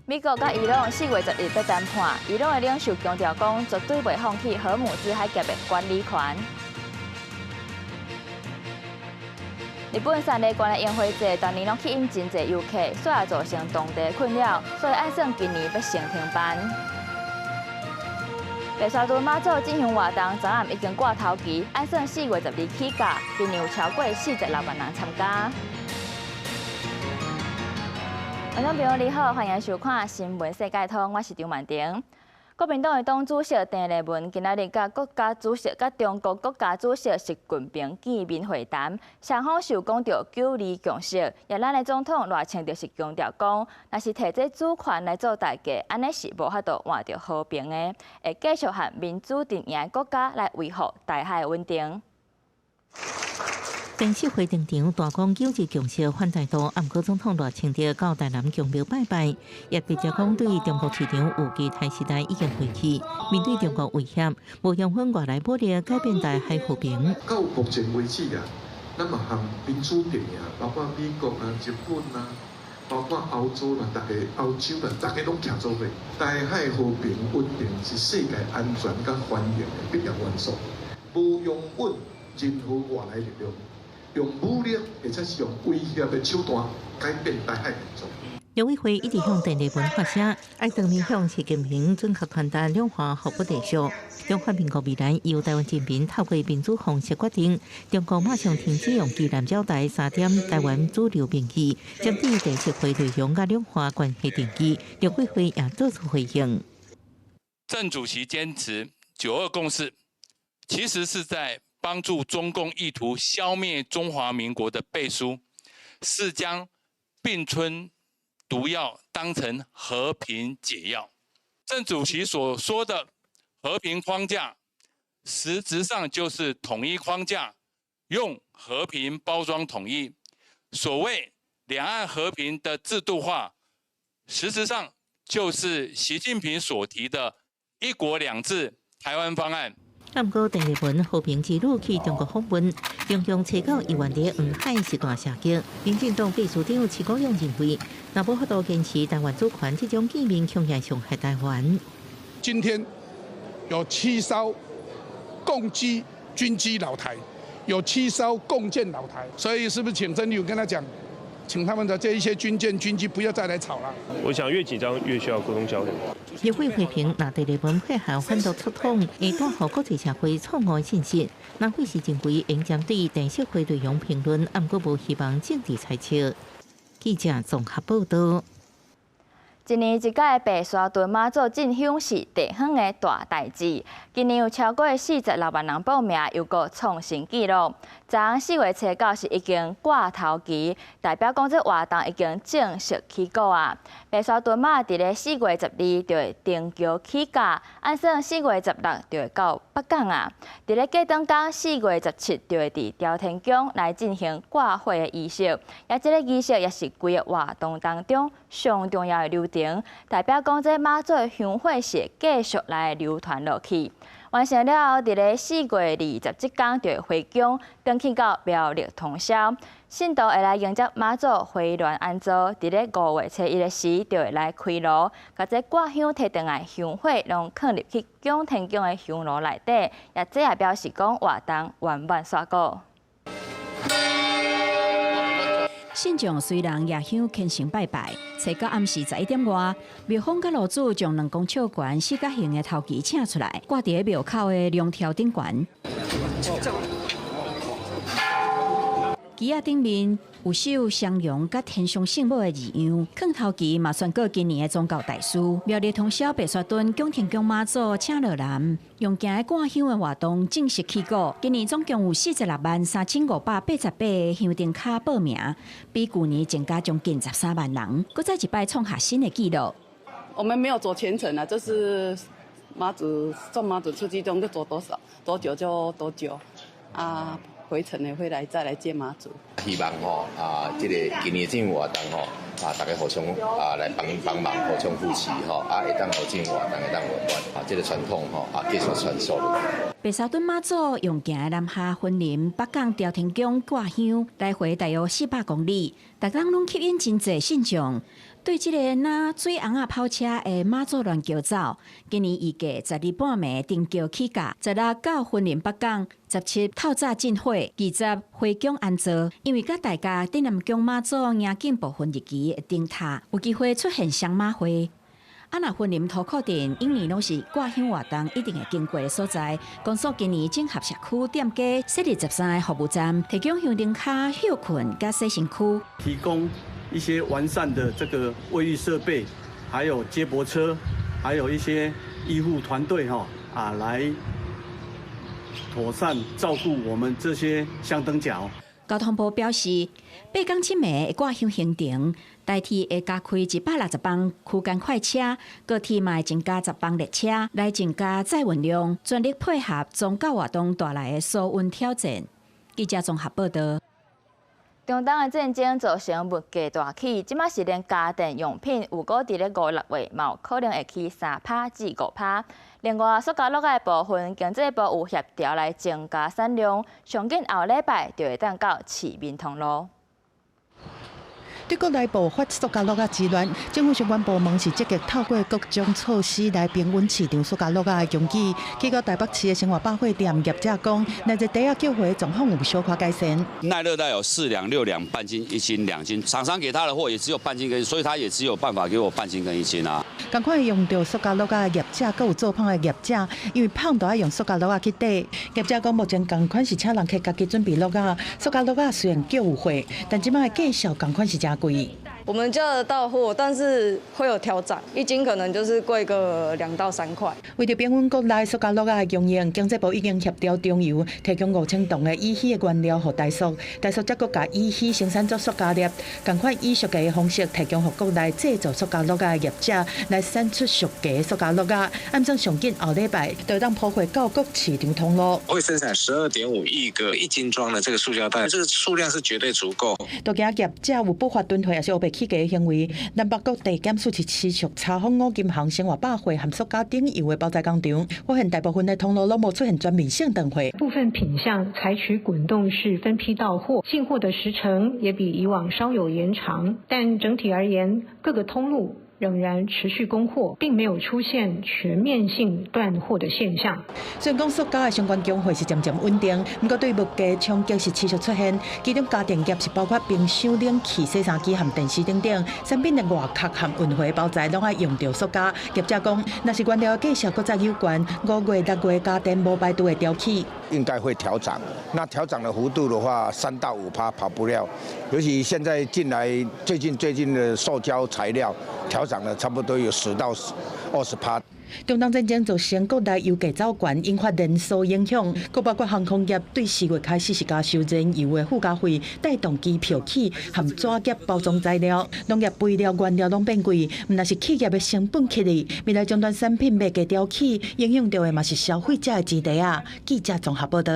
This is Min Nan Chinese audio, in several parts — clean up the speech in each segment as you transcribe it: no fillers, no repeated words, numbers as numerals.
美國佮伊朗4月11欲談判，伊朗的領袖強調講，絕對袂放棄荷姆茲海峽的管理權。日本山梨縣的櫻花節，逐年攏吸引真濟遊客，煞也造成當地困擾，所以按算今年欲先停辦。白沙屯媽祖進香活動，昨暗已經掛頭旗，按算4月12起駕，今年有超過46萬人參加。觀眾朋友你好，歡迎收看《新聞世界通》，我是張曼婷。國民黨的黨主席鄭麗文今仔日佮國家主席佮中國國家主席習近平見面會談，雙方受講著九二共識。也咱的總統賴清德是強調講，若是提這主權來做代價，按呢是無法度換著和平的，會繼續和民主陣營的國家來維護台海穩定。電視會登場，大講九二共識反台獨，毋過總統賴清德到台南宮廟拜拜，也直接講對中國市場有機台時代已經過去，面對中國威脅，無容許外來武力改變台海和平。到目前為止啊，咱嘛和民主陣營，包括美國啊、日本啊，包括歐洲啦，逐家歐洲啦，逐家攏徛做伙。台海和平穩定是世界安全佮繁榮的必要元素，無容允任何外來力量，用武力或者是用威脅的手段改變台海現狀。陸委會一直向鄭麗文發聲，愛當面向習近平準確傳達兩岸互不隸屬。中華民國未來由台灣人民透過民主方式決定，中國馬上停止用機艦擾台三點台灣主流民意，針對第七會內容佮兩岸關係定義，陸委會也做出回應。鄭主席堅持九二共識，其實是在幫助中共意圖消滅中華民國的背書，是將並吞毒藥當成和平解藥。鄭主席所說的和平框架，實質上就是統一框架，用和平包裝統一。所謂兩岸和平的制度化，實質上就是習近平所提的一國兩制台灣方案。毋過，鄭麗文和平之旅去中國訪問，中共初九議員佇黃海是大射擊。民進黨秘書長徐國勇認為，若無法度堅持台灣主權，這種見面恐會傷害台灣。今天有七艘共機軍機擾台，有七艘共艦擾台，所以是不是請曾友跟他講，請他們的這一些軍艦軍機不要再來吵了。我想越緊張越需要溝通交流。立委批評，若鄭麗文配合反獨促統，會帶予國際社會錯誤信息。南非是認為應針對電視會內容評論，毋過無希望政治猜測。記者綜合報道。一年一屆白沙屯媽祖進香是地方的大代誌。今年有超過46萬人報名，又閣創新紀錄。昨昏4月初九是已經掛頭旗，代表講這活動已經正式起鼓啊。白沙屯媽佇咧4月12就會登轎起駕，按算4月16就會到北港啊。佇咧隔轉工4月17就會佇朝天宮來進行掛火的儀式，也這個儀式也是規個活動當中上重要的流程。代表講，這媽祖的香火是繼續來流傳落去。完成了後，佇咧4月20這工就會回宮，轉去到苗栗通霄，信徒會來迎接媽祖回鑾安座。佇咧5月初一的時，就會來開爐，共這掛香提轉來香火，攏囥入去仰天宮的香爐內底。也這也表示講活動圓滿煞鼓。信眾隨人夜香虔誠拜拜，初九暗時11點外，廟方佮爐主將2公尺懸四角形的頭旗請出來，掛佇廟口的龍柱頂懸。旗仔頂面有繡雙龍佮天上聖母的字樣，囥頭旗嘛宣告今年的宗教大事。苗栗通霄白沙屯仰天宮媽祖請落南，用行的掛香的活動正式起鼓。今年總共有46萬3588個香燈跤報名，比舊年增加將近13萬人，閣再一擺創下新的紀錄。我們沒有走全程啊，就是媽祖送媽祖出去，總就走多少多久就多久啊。回程的會來再來接媽祖。希望吼啊，這個今年這活動吼啊，大家互相啊來幫幫忙，互相扶持吼啊，會當予這個活動會當圓滿啊，這個傳統吼啊，繼續傳承。白沙屯媽祖用行的南下雲林北港朝天宮掛香，來回大約400公里，逐工攏吸引真濟信眾。對這個若水尪仔跑車的媽祖鸞轎走，今年預計12半暝燈轎起駕，16到雲林北港，17透早進火，20回宮安座。因為佮大甲鎮瀾宮媽祖迎覲部分日期的頂塔，有機會出現雙馬會。啊，若雲林塗褲鎮，往年攏是掛香活動一定會經過的所在。公所今年整合社區店家設立13個服務站，提供香燈跤歇睏佮洗身軀，提供一些完善的這個衛浴設備，還有接駁車，還有一些醫護團隊，哈啊，來妥善照顧我們這些香燈腳。交通部表示，八港七暝掛香行程，台鐵會加開160班區間快車，高鐵嘛會增加10班列車，來增加載運量，全力配合宗教活動帶來的疏運挑戰。記者綜合報道。中東的戰爭造成物價大起，這馬是連家電用品預估佇咧五六月嘛有可能會起3趴至5趴。另外，塑膠樂的部分，經濟部有協調來增加產量，上緊後禮拜就會當到市面通路。對國內爆發塑膠樂仔之亂，政府相關部門是積極透過各種措施來平穩市場塑膠樂仔的供給。結果台北市的生活百貨店業者講，內這袋仔叫貨狀況有小可改善。耐熱袋有4兩、6兩、半斤、1斤、2斤，廠商給他的貨也只有半斤跟，所以他也只有辦法給我半斤跟1斤啊。仝款用著塑膠樂仔的業者，閣有做麭的業者，因為麭都愛用塑膠樂仔去綴。業者講，目前仝款是請人客家己準備樂仔，塑膠樂仔雖然叫有貨，但這擺的價數仝款是誠貴。我們叫得到貨，但是會有調漲，1斤可能就是貴個2到3塊。為著平穩國內塑膠樂仔的供應，經濟部已經協調中油提供5000噸的乙烯的原料予台塑，台塑則閣共乙烯生產做塑膠粒，仝款以俗價的方式提供予國內製造塑膠樂仔的業者來產出俗價塑膠樂仔。按算上緊後禮拜就當鋪貨到各市場通路。會生產12.5億個1斤裝的這個塑膠袋，這個數量是絕對足夠。都驚業者有不法囤貨，抑是烏白起價的行為。南北各地檢署是持續查訪五金行、生活百貨和塑膠頂油的包材工廠，發現大部分的通路攏無出現全面性斷貨。部分品項採取滾動式分批到貨，進貨的時程也比以往稍有延長，但整體而言，各個通路仍然持續供貨，並沒有出現全面性斷貨的現象。雖然講塑膠的相關供貨是漸漸穩定，毋過對物價衝擊是持續出現。其中家電業是包括冰箱、冷氣、洗衫機和電視等等產品的外殼和運貨包材，攏愛用著塑膠。業者講，若是原料價數閣再有懸，5月、6月家電無排除會調起。應該會調漲，那調漲的幅度的話，3到5趴跑不了。尤其現在進來最近的塑膠材料調漲了差不多有10到20趴。中東戰爭造成國內油價走懸，引發連鎖影響，閣包括航空業對4月開始是加收燃油的附加費，帶動機票起和紙業包裝材料、農業肥料原料攏變貴，毋但是企業的成本起哩，未來終端產品賣價調起，影響著的嘛是消費者的錢袋仔。記者綜合報道。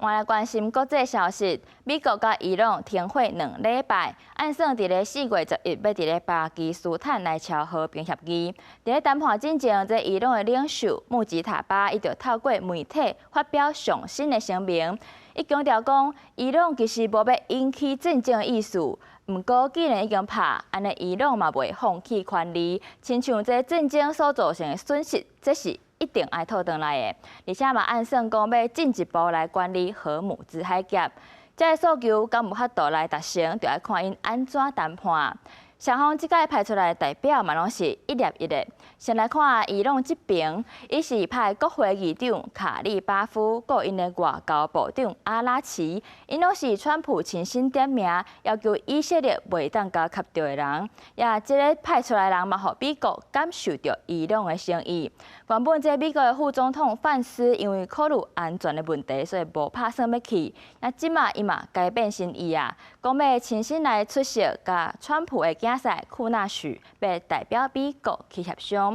換來關心國際消息，美國佮伊朗停火2禮拜，按算佇咧4月11欲佇咧巴基斯坦來簽和平協議。佇咧談判進前，這伊朗的領袖穆吉塔巴伊就透過媒體發表上新的聲明，伊強調講，伊朗其實無欲引起戰爭的意思。毋過，既然已經拍，按呢伊朗嘛袂放棄權利，親像這戰爭所造成的損失，這是一定愛討轉來的，而且嘛按算講欲進一步來管理荷姆茲海峽，這个訴求敢有法度來達成，就愛看𪜶按怎談判。雙方這擺派出來的代表嘛，攏是一粒一个。先來看伊朗這邊，伊是派國會議長卡利巴夫，閣𪜶的外交部長阿拉奇，𪜶攏是川普親身點名要求以色列袂當共磕著的人。也這个派出來的人嘛，予美國感受著伊朗的誠意。原本這美國的副總統范斯因為考慮安全的問題，所以無拍算欲去。啊，這馬伊嘛改變心意啊，講欲親身來出席，佮川普的囝婿庫納許，欲代表美國去協商。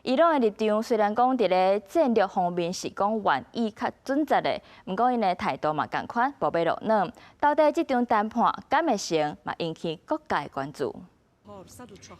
伊朗的立場雖然講佇咧戰略方面是講願意較準則的，毋過𪜶的態度嘛仝款，無欲落軟。到底這場談判敢會成，嘛引起各界關注。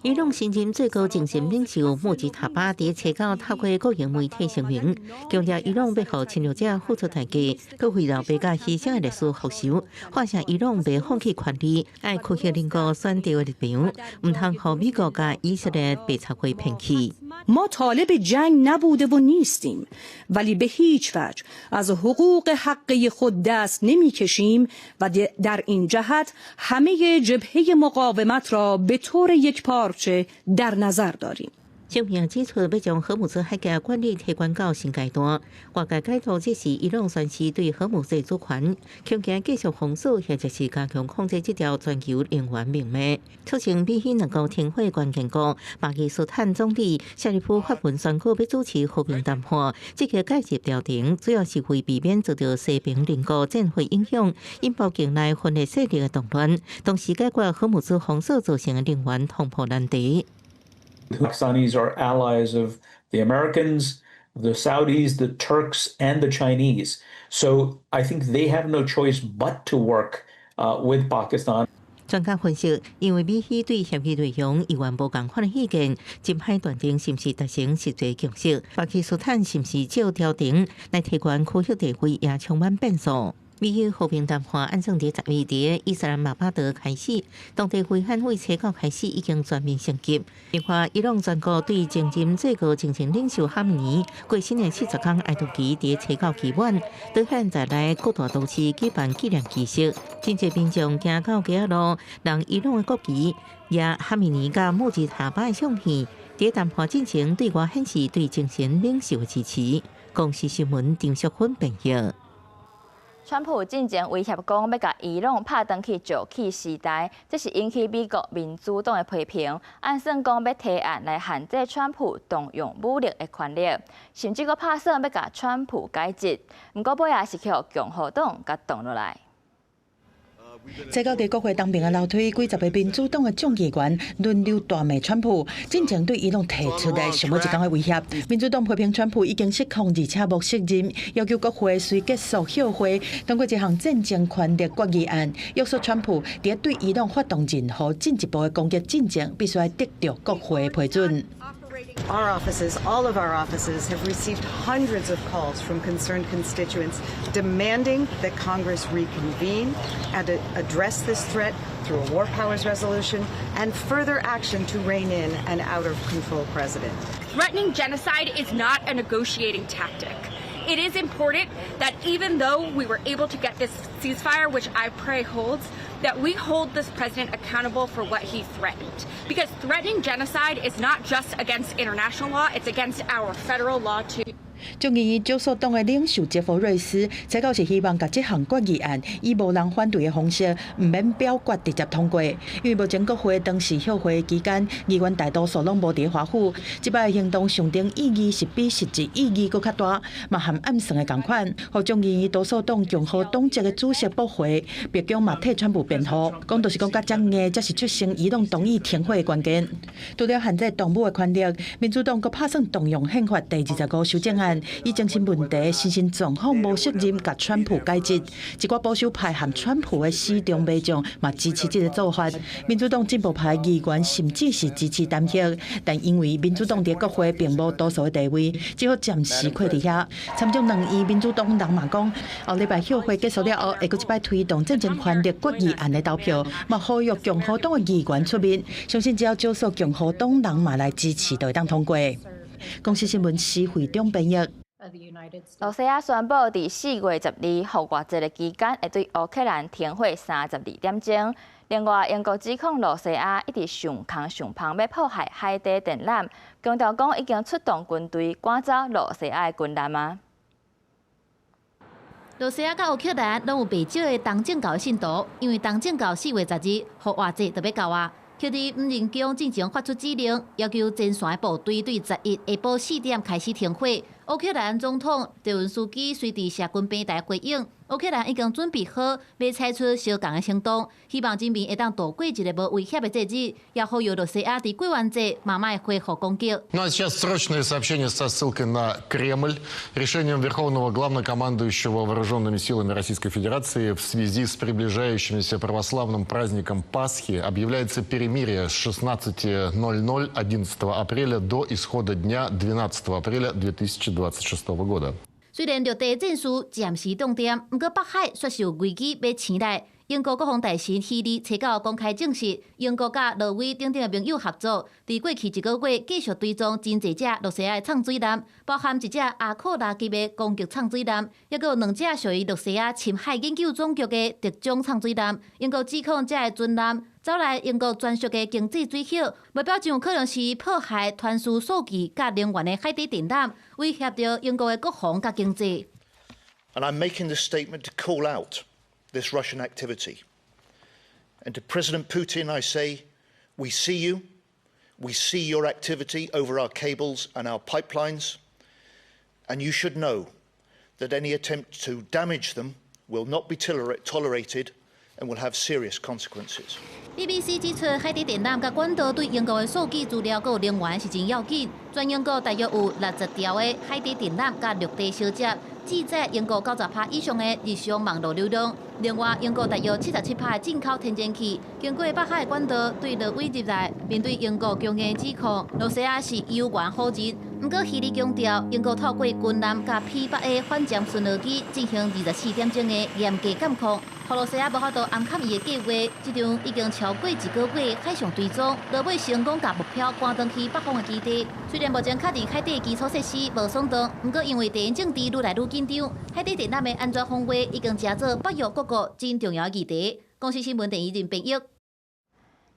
伊朗新任最高精神領袖穆吉塔巴佇初九透過國營媒體聲明，強調伊朗欲予侵略者付出代價，閣為了白甲犧牲的歷史復仇，發聲伊朗袂放棄權利，愛區域鄰國選擇的立場，毋通予美國佮以色列白賊會騙去。 ما طالب جنگ نبوده و نیستیم ولی به هیچ وجه از حقوق حقه خود دست نمیکشیم و در این جهت همه جبهه مقاومت را به طور یکپارچه در نظر داریم。聲明指出，欲將荷姆茲海峽管理提懸到新階段。外界解讀這是伊朗宣示對荷姆茲主權，恐驚繼續封鎖或者是加強控制這條全球能源命脈。促成美希兩國停火關鍵國巴基斯坦總理謝里夫發文宣告欲主持和平談判，積極介入調停，主要是為避免遭到西爿鄰國戰火影響，引爆境內分裂勢力的動亂，同時解決荷姆茲封鎖造成的能源突破難題。 The Pakistanis are allies of the Americans, the Saudis, the Turks, and the Chinese. So I think they have no choice but to work with Pakistan. 專家分析，因為美希對協議內容猶原無仝款的意見，真歹斷定是毋是達成實際共識。巴基斯坦是毋是藉調停來提懸區域地位，也充滿變數。美希和平談判按算佇10月佇伊斯蘭馬巴德開始，當地危險對初九開始已經全面升級。另外，伊朗全國對前任最高精神領袖哈米尼過身的70天哀悼期佇初九期滿，德黑蘭在內各大都市舉辦紀念儀式，真濟民眾行到街仔路，人伊朗的國旗、攑哈米尼佮穆吉塔巴的相片，佇談判進程對外顯示對精神領袖的支持。公視新聞張淑芬編譯。川普進前威脅講欲共伊朗拍轉去石器時代，這是引起美國民主黨的批評。按算講欲提案來限制川普動用武力的權力，甚至閣拍算欲共川普解職。毋過尾仔是予共和黨共擋落來。這個佇國會東邊的樓梯，幾十个民主黨的眾議員輪流大罵川普，進前對伊朗提出的上尾一工的威脅。民主黨批評川普已經失控，而且無責任，要求國會隨結束休會，通過這項戰爭權力決議案，約束川普佇對伊朗發動任何進一步的攻擊進前，必須得著國會的批准。 Our offices, all of our offices, have received hundreds of calls from concerned constituents demanding that Congress reconvene and address this threat through a war powers resolution and further action to rein in an out of control president. Threatening genocide is not a negotiating tactic. It is important that even though we were able to get this ceasefire, which I pray holds, that we hold this president accountable for what he threatened. Because threatening genocide is not just against international law, it's against our federal law too. 眾議院少數黨的領袖傑弗瑞斯，這個是希望共這項決議案以無人反對的方式，毋免表決直接通過。因為目前國會當時休會期間，議員大多數攏無佇華府。這擺的行動象徵意義是比實質意義閣較大，嘛和暗算的仝款。予眾議院多數黨共和黨籍的主席駁回，白宮嘛替川普辯護，講就是講甲遮硬，才是促成伊朗同意停火的關鍵。除了限制動武的權力，民主黨閣拍算動用憲法第25修正案，以精神問題精神狀況無責任，共川普解職。一寡保守派和川普的死忠民眾嘛支持這个做法。民主黨進步派議員甚至是支持彈劾，但因為民主黨佇國會並無多數的地位，只好暫時挎佇遐。參眾兩院民主黨人嘛講，後禮拜休會結束了後，會閣一擺推動戰爭權力決議案的投票，嘛呼籲共和黨的議員出面，相信只要少數共和黨人嘛來支持，就會當通過。公視新聞施惠中編譯。羅西亞宣布，佇4月12復活節的期間，會對烏克蘭停火32點鐘。另外，英國指控羅西亞一直上空上芳欲破壞海底電纜，強調講已經出動軍隊趕走羅西亞的軍艦啊。羅西亞佮烏克蘭攏有袂少的東正教的信徒，因為東正教4月12復活節就欲到啊。克里姆林宮進前發出指令，要求前線的部隊對11下晡4點開始停火。烏克蘭總統澤倫斯基隨佇社群平台回應，烏克蘭已經準備好欲採取相仝的行動，希望人民會當度過一个無威脅的節日，也呼籲羅西亞佇過完節嘛莫恢復攻擊。 Ну а сейчас срочное сообщение со ссылкой на Кремль. Решением Верховного Главнокомандующего Вооруженными силами Российской Федерации в связи с приближающимся православным праздником Пасхи объявляется перемирие с 16:00 11 апреля до исхода дня 12 апреля 2026 года. 雖然陸地戰事暫時凍定，毋過北海煞是有危機欲生來。英國國防大臣希利初九公開證實，英國佮挪威等等的盟友合作，佇過去一个月繼續追蹤真濟隻羅西亞的藏水艦，包含一隻阿庫拉級的攻擊藏水艦，抑閣有兩隻屬於羅西亞深海研究總局的特種藏水艦。英國指控這个船艦走來英國專屬的經濟水域，目標真有可能是破壞傳輸數據佮能源的海底電纜，威脅著英國的國防佮經濟。 And I'm making this statement to call out this Russian activity. And to President Putin, I say, we see you, we see your activity over our cables and our pipelines, and you should know that any attempt to damage them will not be tolerated and will have serious consequences. BBC 指出，海底電纜佮管道對英國的數據資料佮能源是真要緊。全英國大約有60條的海底電纜佮陸地相接，只佔英國90趴以上的日常網路流量。另外，英國大約77趴的進口天然氣經過北海管道對挪威入來。面對英國強硬指控，羅西亞是猶原否認。毋過，希利強調，英國透過軍艦佮 P-8的反潛巡邏機進行24點鐘的嚴格監控，予羅西亞無法度暗崁伊的計畫。這場已經超過一個月海上追蹤，落尾成功共目標趕轉去北方的基地。雖然目前確認海底基礎設施無損斷，毋過因為地緣政治愈來愈緊張，海底電纜的安全防衛已經成做北約各國真重要議題。公視新聞鄭怡仁編譯。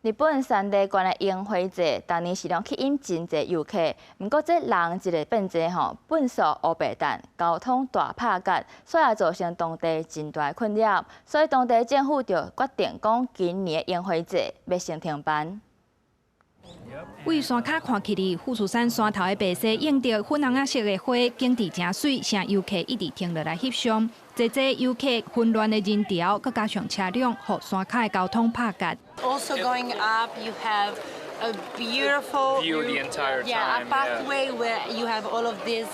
日本山梨縣的櫻花節，逐年是攏吸引真濟遊客。毋過這人一个變濟吼，糞埽烏白歘，交通大拍結，所以也造成當地真大的困擾。所以當地政府就決定講，今年的櫻花節欲先停辦。對山跤看起來，富士山山頭的白紗映著粉紅仔色的花，景緻誠媠，成遊客一直停落來翕相。濟濟遊客混亂的人潮，閣加上車輛，予山跤的交通拍結。 Also going up, you have a beautiful view the entire time. Yeah, a pathway where you have all of this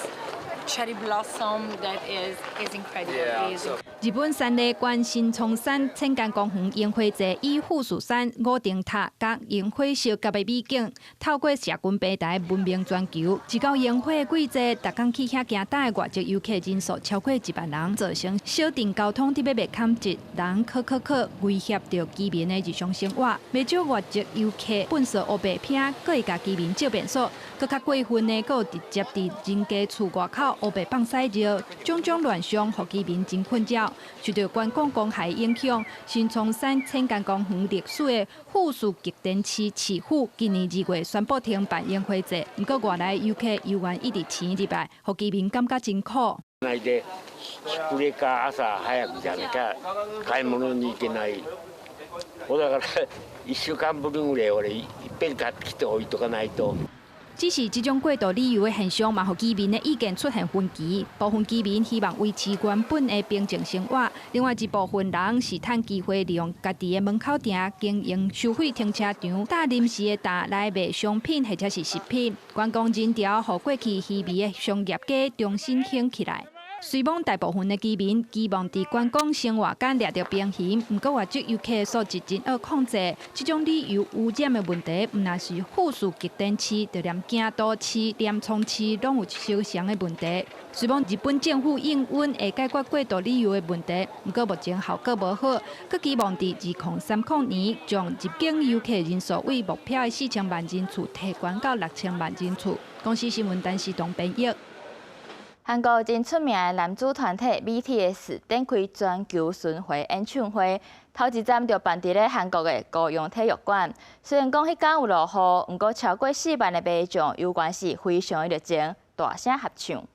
cherry blossom that is incredible. 日本山梨縣新松山淺間公園櫻花節以富士山五重塔佮櫻花相夾的美景，透過社群平台聞名全球。一到櫻花季節，逐工去遐行踏的外籍遊客人數超過1萬人，造成小鎮交通佇欲袂坎一人可可可，威脅著居民的日常生活。袂少外籍遊客糞埽烏白拚，閣會共居民借便所。閣較過分的，閣有直接佇人家厝外口烏白放屎尿，種種亂象，予居民真困擾。受著觀光公害影響，新松山淺間公園歷史的富士急電市市府今年2月宣布停辦櫻花節，毋過外來遊客猶原一直請入來，予居民感覺真苦。ないでこれか朝早くじゃなきゃ買い物に行けない。だから1週間分ぐらい俺いっぺん買ってきて置いとかないと。只是這種過度旅遊的現象，嘛，予居民的意見出現分歧。部分居民希望維持原本的平靜生活，另外一部分人是趁機會利用家己的門口埕經營收費停車場，搭臨時的擔來賣商品或者是食品。觀光人潮，予過去稀微的商業街重新興起來。雖罔大部分的居民期望佇觀光生活間掠著平衡，毋過外籍遊客素質真惡控制，這種旅遊污染的問題，毋但是富士急電市，就連京都市、鎌倉市攏有相像的問題。雖罔日本政府應允會解決過度旅遊的問題，毋過目前效果無好，閣期望佇2030年將入境遊客人數對目標的4000萬人次提懸到6000萬人次。公視新聞陳時東編譯。韓國真出名的男子團體 BTS 展開全球巡迴演唱會，頭一站就辦佇咧韓國的高陽體育館。雖然講彼工有落雨，毋過超過4萬的民眾猶原是非常的熱情，大聲合唱。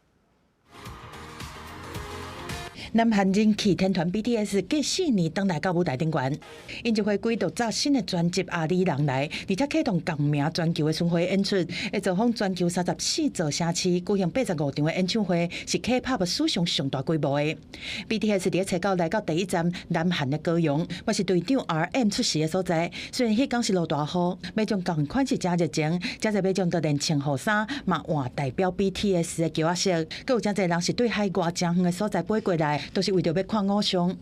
南韓人氣天團 BTS 隔4年轉來到舞台頂懸，𪜶這回歸就紮新的專輯《阿里郎》來，而且啟動共名全球的巡迴演出，會造訪全球34座城市，舉行85場的演唱會，是 K-pop 史上上大規模的。BTS 佇初九來到第一站南韓的高陽，嘛是隊長 RM 出世的所在。雖然彼工是落大雨，民眾仝款是誠熱情，誠濟民眾都連穿雨衫，嘛換代表 BTS 的旗仔色，閣有誠濟人是對海外誠遠的所在飛過來，都是為著欲看偶像。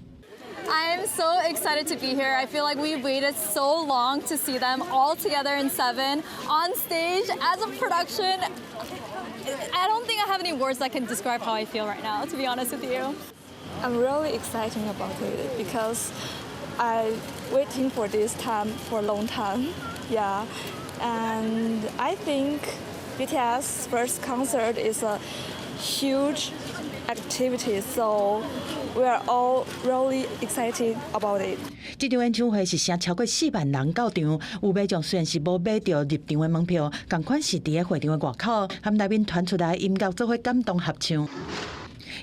I am so excited to be here. I feel like we waited so long to see them all together in Seven on stage as a production. I don't think I have any words that can describe how I feel right now, to be honest with you. I'm really excited about it because I waiting for this time for a long time. Yeah, and I think BTS first concert is a huge activity, so we are all really excited about it. 這場演唱會是聲超過4萬人到場，有民眾雖然是無買著入場的門票，仝款是佇咧會場的外口，含內面傳出來音樂做伙感動合唱。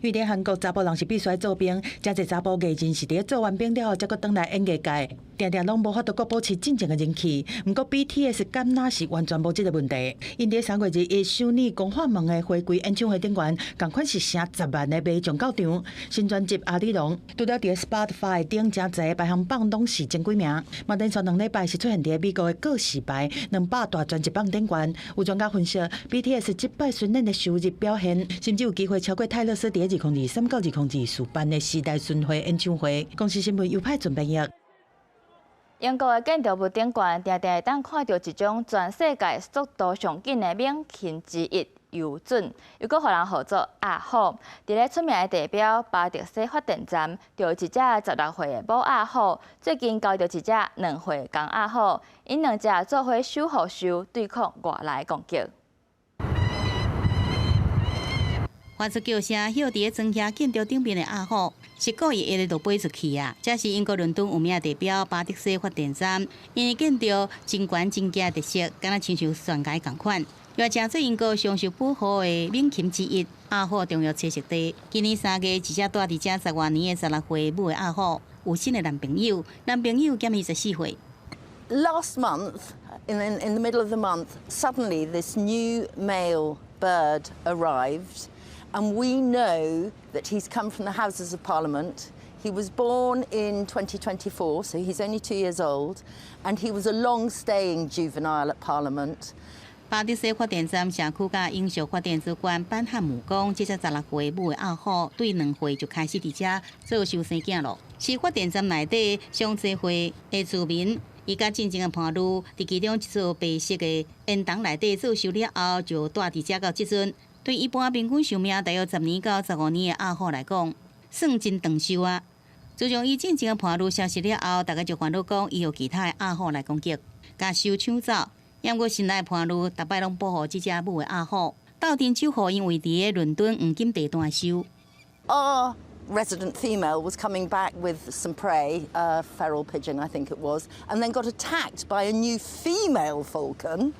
因為佇韓國查埔人是必須愛做兵，誠濟查埔藝人是佇咧做完兵了後，才閣轉來演藝界，定定攏無法度閣保持進前的人氣。毋過 BTS 敢若是完全無這个問題。𪜶佇3月21首爾光化門的回歸演唱會頂懸，仝款是聲10萬的民眾到場。新專輯《阿里郎》除了佇咧 Spotify 頂誠濟排行榜攏是前幾名，嘛連續2禮拜是出現佇咧美國的告示牌200大專輯榜頂懸。有專家分析，BTS 這擺巡演的收入表現，甚至有機會超過泰勒絲佇2023到2024辦的時代巡迴演唱會。公視新聞尤派準編譯。英國的建築物頂懸，定定會當看著一種全世界速度上緊的猛禽之一——遊隼，又閣予人號做鴨虎。佇咧出名的地標巴特西發電站，就有一隻16歲的母鴨虎，最近交著一隻2歲公鴨虎，𪜶兩隻做伙守護鏽，對抗外來攻擊。發出叫聲，歇佇咧莊遐建築頂面的鴨虎，是故意一直就飛出去啊！這是英國倫敦有名地標巴特西發電站，因為建築真懸真驚特色，敢若親像懸崖仝款，又成做英國上受保護的猛禽之一。鴨虎重要棲息地。今年3月，一隻蹛佇遮十外年的16歲母的鴨虎，有新的男朋友，男朋友減伊14歲。 Last month, in the middle of the month, suddenly this new male bird arrived. And we know that he's come from the Houses of Parliament. He was born in 2024, so he's only 2 years old, and he was a long-staying juvenile at Parliament. 巴德西發電站社區佮永續發展主管班漢姆講，這隻16歲母的鴨虎對2歲就開始佇遮做鏽生囝囉，是發電站內底上濟歲的住民。伊佮進前的伴侶，佇其中一座白色的煙囱內底做鏽了後，就蹛佇遮到這陣。對一般平均壽命大約10年到15年的鴨虎來講，算真長壽啊！自從伊進前的伴侶消失了後，大家就煩惱講，伊予其他的鴨虎來攻擊，共鏽搶走。毋過新來的伴侶，逐擺攏保護這隻母的鴨虎，鬥陣守護𪜶位佇個倫敦黃金地段的鏽。 Our resident female was coming back with some prey, a feral pigeon, I think it was, and then got attacked by a new female falcon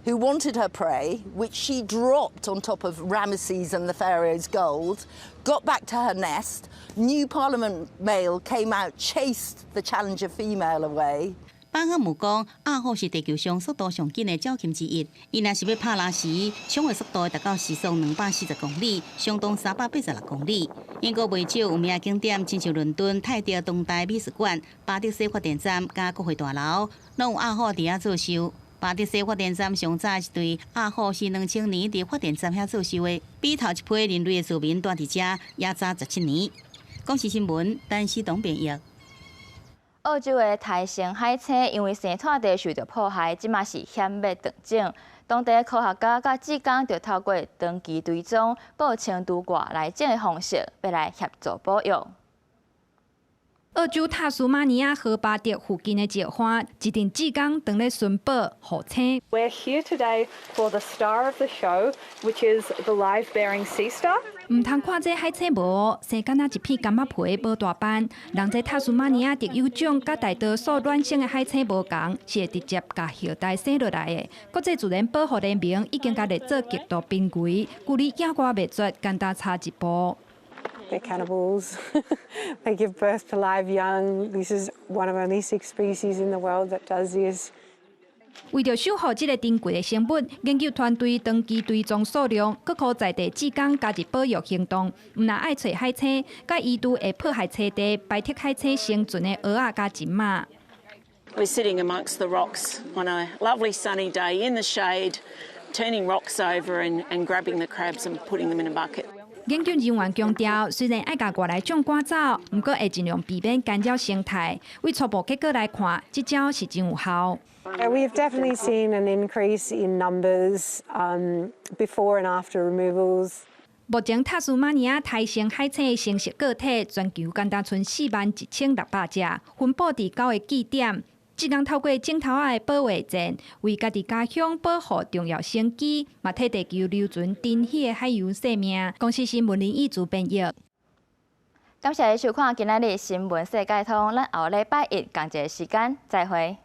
who wanted her prey, which she dropped on top of Ramesses and the Pharaoh's gold, got back to her nest. New Parliament male came out, chased the challenger female away. 班漢姆講，鴨虎是地球上速度上緊的鳥禽之一。伊若是欲拍獵時，衝的速度會達到時速240公里，相當386公里。英國袂少有名的景點，親像倫敦泰德當代美術館、巴德西發電站佮國會大樓，攏有鴨虎佇遐做鏽。巴德西發電站上早一對鴨虎是2000年佇發電站遐做鏽的，比頭一批人類的住民蹛佇遮也早17年。公視新聞，陳思東編譯。澳洲的苔星海星因為生態地受著破壞，這馬是險欲斷種。當地科學家佮志工就透過長期追蹤、閣清除外來種的方式，欲來協助保育。澳洲塔斯馬尼亞荷巴特附近的石灣，一陣志工當咧尋寶虎星。 We're here today for the star of the show, which is the live-bearing sea star. 毋通看這海星帽，生敢若一片柑仔皮，無大斑。人這塔斯馬尼亞特有種，佮大多數卵生的海星無仝，是會直接共後代生落來的。國際自然保護聯盟已經共列做極度瀕危，距離野外滅絕，簡單差一步。They're cannibals. They give birth to live young. This is one of only six species in the world that does this. 為著守護這个珍貴的生物，研究團隊長期追蹤數量，閣靠在地志工加入保育行動。毋但愛揣海星，佮移除會破壞棲地、排斥海星生存的蚵仔佮蟳仔。 We're sitting amongst the rocks on a lovely sunny day in the shade, turning rocks over and grabbing the crabs and putting them in a bucket. 研究人員強調，雖然愛共外來種趕走，毋過會盡量避免干擾生態。為初步結果來看，這招是真有效。 We have definitely seen an increase in numbers before and after removals. 目前塔斯馬尼亞胎生海星的成熟個體，全球敢若賰41,600隻，分布佇九个據點。志工透過指頭仔的保衛戰，為家己家鄉保護重要生機，嘛替地球留存珍稀的海洋生命。公視新聞林義主編譯。感謝你收看今仔日新聞世界通，咱後禮拜一仝一个時間再會。